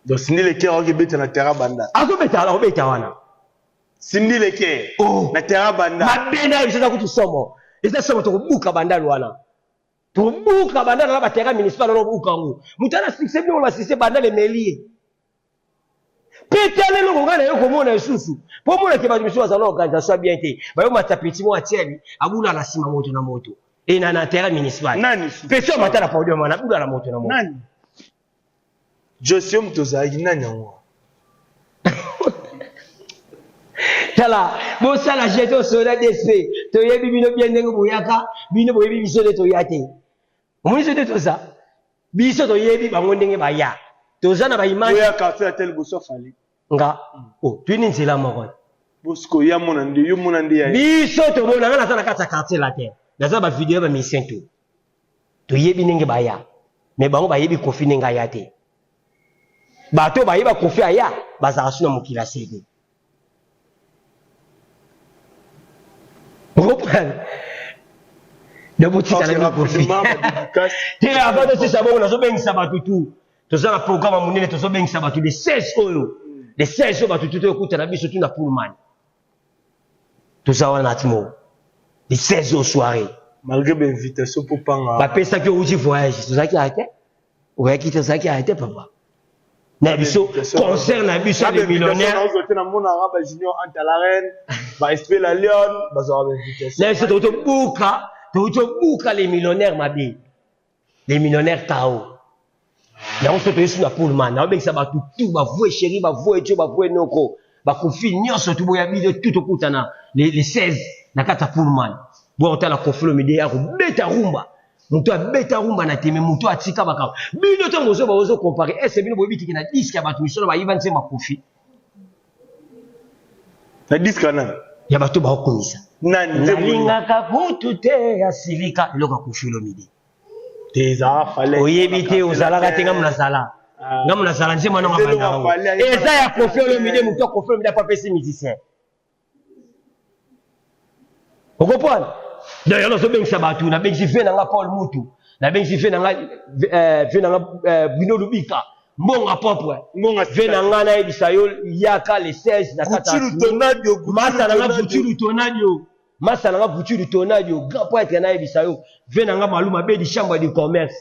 Donc Cindy Leker akobeta na terrain banda. Azobeta akobeta wana. Cindy Leker oh. na terrain banda. Mabe na biso eza kutu somo. Eza somo tokobuka bandal wana. Tobuka bandal wana ba terrain municipal wana obuka yango. Moto ana succès bino ba succès bandal emeli ye. Mpe tala eloko ngai naye komona lisusu mpo omona ke bato misusu bazala na organisation ya bien te bayo mata petit moko atiali abula na nsima moto na moto e na na terrain municipal nani petit amata na podium wana abula na moto na moto nani Josi yo moto ozalaki nani yango tala bosala jeton soda dsp toyebi bino bien ndenge boyaka bino boyebi biso nde toya te omoni biso nde toza Biso toyebi bango ndenge baya. Toza na ba image. Oya quartier ya tel boso fali. Nga oh tuyini nzela moko. Bosco ya mona nde yo mona nde ya. Biso tomona nga naza na kati ya quartier latin. Naza ba video ba musicien tout. Toyebi ndenge baya. Mais bango bayebi Koffi ndenge aya te. Bato bayeba Koffi aya bazalaka su na mokili ya se te. Okoprendre? Donc botika na bino Koffi. Te avant tosisa bongo nazobengisa bato tu. Toza na programme ya monene tozobengisa bato le 16 oyo. Le 16 oyo bato tu toyokutana biso tu na Pullman. Toza wana na Timo. Le 16 oyo soirée. Malgré ba invitation po panga. Bapesaki outi voyage tozalaki ate. Oyaki te ozalaki ate papa. Na biso concert na biso ya millionnaire. Nazo te na mona ba junior anta la reine, ba esprit la lion, bazwa ba invitation. Na biso tozo buka, tozo buka les millionnaires mabe. Les millionnaires KO. Yango so toyesu na Pullman, na obengisa bato tout ba voix chérie, ba voix etio, ba voix noko, ba kofi nyonso tout boya biso tout tokutana les 16 na kati ya Pullman. Bo otala Koffi Olomide akobeta rumba. Moto abeta rumba na tembe, moto atika makambo. Bino ntango bozo bozo comparer, est-ce bino boyebi teke na disque ya bato misolo bayiba nzembo ya Koffi? Na disque ya nani? Ya bato baokumisa. Nani? Nzembo nini? Nalingaka kutu te asilika eloko ya Koffi Olomide. Te ezalaka fallait. Oyebi te ozalaka te ngamu nazala. Ah. Ngamu nazala nzembo wana Eza eloko ngabanda ya yango. Fally, Eza ya Koffi Olomide, moto ya Koffi Olomide apo apesi musicien. Okoprendre? Donc yango nazobengisa bato, nabengisi vie na nga Paul Mutu, nabengisi vie na nga vie na nga Bruno Lubika, mbonga propre. Mbonga vie na nga nayebisa yo yaka le 16 na kati ya Gucci Lutonadio, Gucci masa na nga Lutonadio. Gucci Lutonadio, masa na nga Gucci Lutonadio, grand prêtre nayebisa yo vie na nga Maluma Bedi chambre du commerce.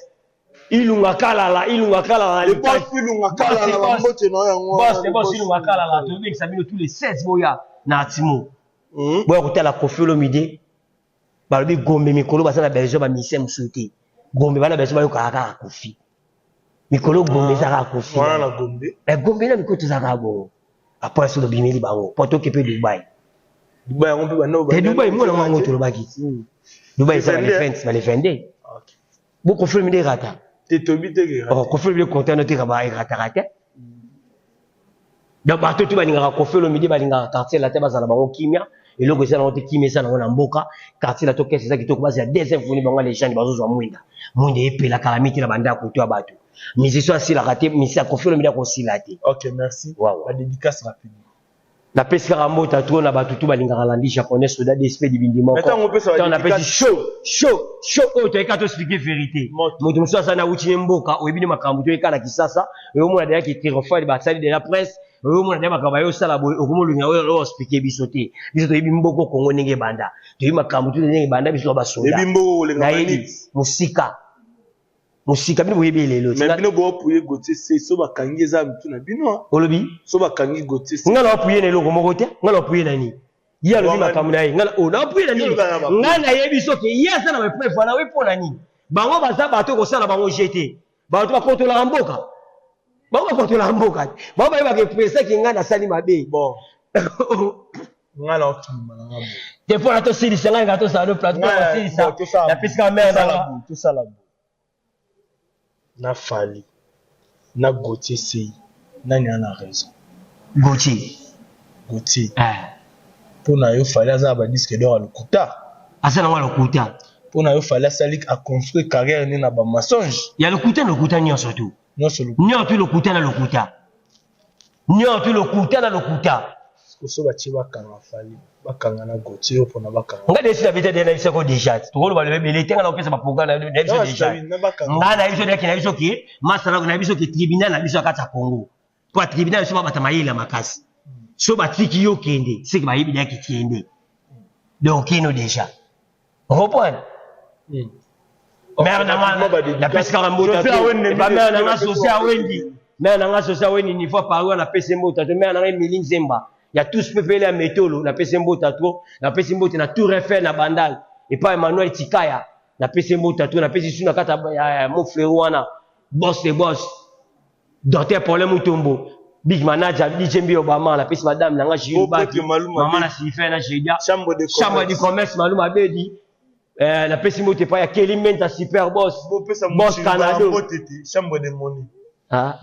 Ilunga Kalala, Ilunga Kalala. Le boss Ilunga Kalala, Boss, ba mbote na yo yango Boss, wana, le boss boss Ilunga Kalala, tobengisa bino tous les 16 boya na Atimo. Boya kotala Koffi Olomide. Balobi Gombe mikolo baza na besoin ba musicien mosusu te. Gombe bana besoin bayokaka kaka Koffi. Mikolo Gombe eza kaka Koffi. Wana na Gombe. Mais Gombe na mikolo tozalaka kaka bongo. Après soki tobimeli bango, po toke pe Dubaï. Dubaï yango mpe banda Te Dubaï mona yango tolobaki. Dubaï eza ba le 20, ba le 22. Bo Koffi Olomide erata. Te toyebi te ke erata. Oh, Koffi Olomide content te kaba erataka te. Donc bato tu balingaka Koffi Olomide balingaka quartier latin bazala bango kimia. Eloko eza nango te kimia eza nango na mboka. Quartier latin orchestre eza kitoko base ya deuxième fourni bango legende bazozwa mwinda. Mwinda epela kala miti na bandako to ya bato. Musicien asilaka te, musicien Koffi Olomide akosila te. OK, merci. Wawa. Ba dédicace rapidement. Napesi kaka mbote trop na bato tu balingaka landi japonais soda DSP libindi moko. Mais tango opesa ba Tango napesi dédicace- chaud chaud chaud oyo toyeka to expliquer vérité. Moto. Moto mosusu aza na wuti ne mboka oyebi ne makambo toyeka na Kisasa oyomona deja ki triomphal basali deja presse oyomona deja makambo ayo osala boye okomolinga oyo oyo expliquer biso te. Biso toyebi mboko Congo ndenge ebanda. Toyebi makambo tu ndenge ebanda biso ba soda. Oyebi mboko koleka Nayebi Manix. mosika. Mosika bino boyebi lelo. Mais bino bo appuyer Gauthier Sey so bakangi eza mitu na bino. Hein. Olobi? So bakangi Gauthier Sey. Nga na appuyer na eloko moko te. Nga na appuyer na nini? Ye alobi makambo na ye. Nga na oh na appuyer na nini? Nga na yebi soki ye aza na ba preuve wana we pona nini? Bango baza bato kosala bango jete. Bato bakotolaka mboka. Bango bakontrolaka mboka te. Bango bayebaka président ki ngai nasali mabe. Bon. Ngai na okima na ngai boye. Te mpo na tosilisa ngai ngai tosala no plateau tosilisa. Napesi kaka mère na nga. Tosala boye. Na Fally na Gauthier Sey nani aza na raison? Gauthier. Gauthier. Eh. Mpo na yo Fally aza na ba disque d'or ya lokuta? Aza nango ya lokuta. Mpo na yo Fally asali a construire carrière ne na ba mensonges? Ya lokuta na lokuta nyonso tu. Nyonso lokuta. Nyonso tu lokuta na lokuta. Nyonso tu lokuta na lokuta. Sikoyo batie bakanga Fally, bakanga na Gauthier oyo pona bakanga. Nga deja na beta na biso ko deja. Tokoloba lobe bele tenga na kopesa ba programme na biso deja. Nga na biso na biso ke masala na biso ke tribunal na biso ya kati ya Congo. Po tribunal biso babata mayele ya makasi. So batiki yo kende, seke bayebi deja ke kende. Donc keno deja. Reprendre. Mère na nga napesi kaka mbota ba mère na nga Sosia Awendi. Mère na nga Sosia Awendi niveau Paris wana napesi mbota to mère na nga Emily Nzemba ya tous pepele ya Metolo napesi mbota trop napesi mbote na Tour Eiffel na Bandal epai Emmanuel Tikaya napesi mbota trop napesi su na kati ya Montfleury wana boss de boss Docteur Paulin Mutombo, big manager DJ Mbi Obama, napesi madame na nga Jules Baki, mama na Sylvain na Jedia, chambre de chambre du commerce Maluma Bedi, eh, napesi mbote epai ya Kelly Menta super boss, boss Canado, chambre de money, ah,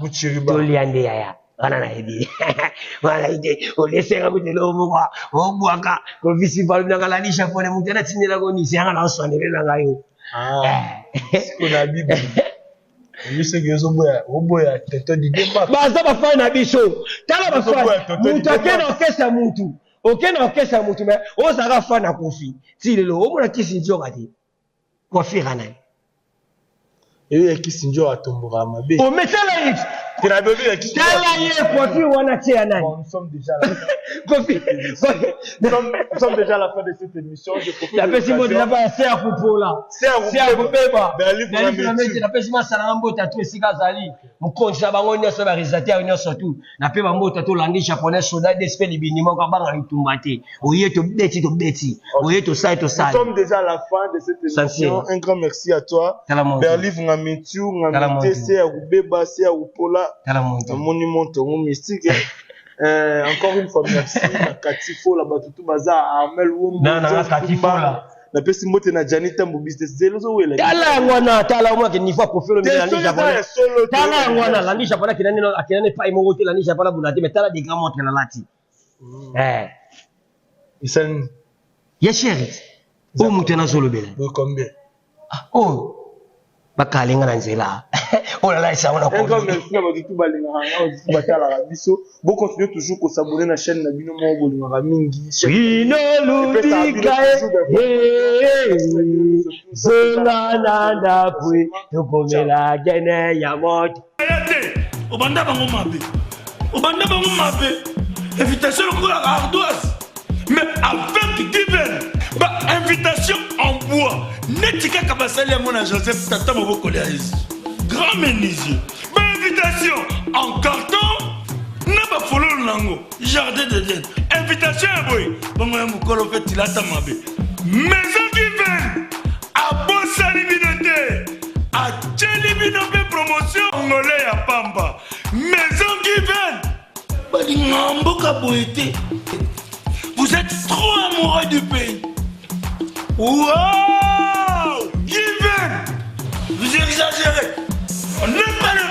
tolia nde yaya wana nayebi wana nayebi te olesenga kutu eloko moko obwaka kovisi balobinaka lali japone moto anatindelaka onisi yanga na oswanele na ngai yo ah, eh. na bible baza bafani na biso tala bafani mutu ake na orchestre ya mutu oke na orchestre ya mutu me ozalaka fan na kofi ti lelo omona kisi nzoka te coiffure ya nani eyo ya kisi nzoka atombokaka mabe ometala ye tala ye coiffure wana tie ya nani kofi nous sommes déjà à la fin de cette émission je profite napesi mbote na baya se ya kopola se ya kobeba napesi masala nga mbota tu esika azali mokonzi na bango nyonso ba réalisateur nyonso tu nape bambota tolandi japonais soda dsp libindi moko abanga bitumba te oye tobeti tobeti oye tosali tosali Nous sommes déjà à la fin de cette émission. Un grand merci à toi. Berlive Ngamitu, Ngamite, se ya kobeba, se ya kopola. Namoni montongo mystique. Euh, encore une fois merci na Kati Fola bato tu baza Armel Wombo. Na na Kati Fola. napesi mbote na Gianni Tambo business zelo ozowela tala yango wana tala omona ke niveau ya Koffi Olomide landi japonais tala yango wana landi japonais akenda nde akenda nde epai moko te landi japonais abunda te mais tala de grand montre nalati eh esali ya chéri oyo moto yana azolobela combien ah, oyo bakale nga na nzela oyo nalalisa yango na merci na bato tu balingaka nga bato tu batalaka biso bocontinue toujours kosabone na chaîne na bino moko bolingaka mingi inolubika zonga na ndako tokomela gene ya moto te obanda bango mabe obanda bango mabe invitation lokola ardoise mais avec given ba invitation en bois neti kaka basali yango na joseph tata mobokoli ya yesu grand menuisier ba invitation en carton na bafololo na yango jardin d'eden invitation ya boye bongo ya mokolo mpe tilata mabe maison given abosani bino te atyeli bino mpe promotion ngole ya pamba maison given balingaka mboka boye te vous êtes trop amoureux du pays wow given vous exagérez on n'est pas le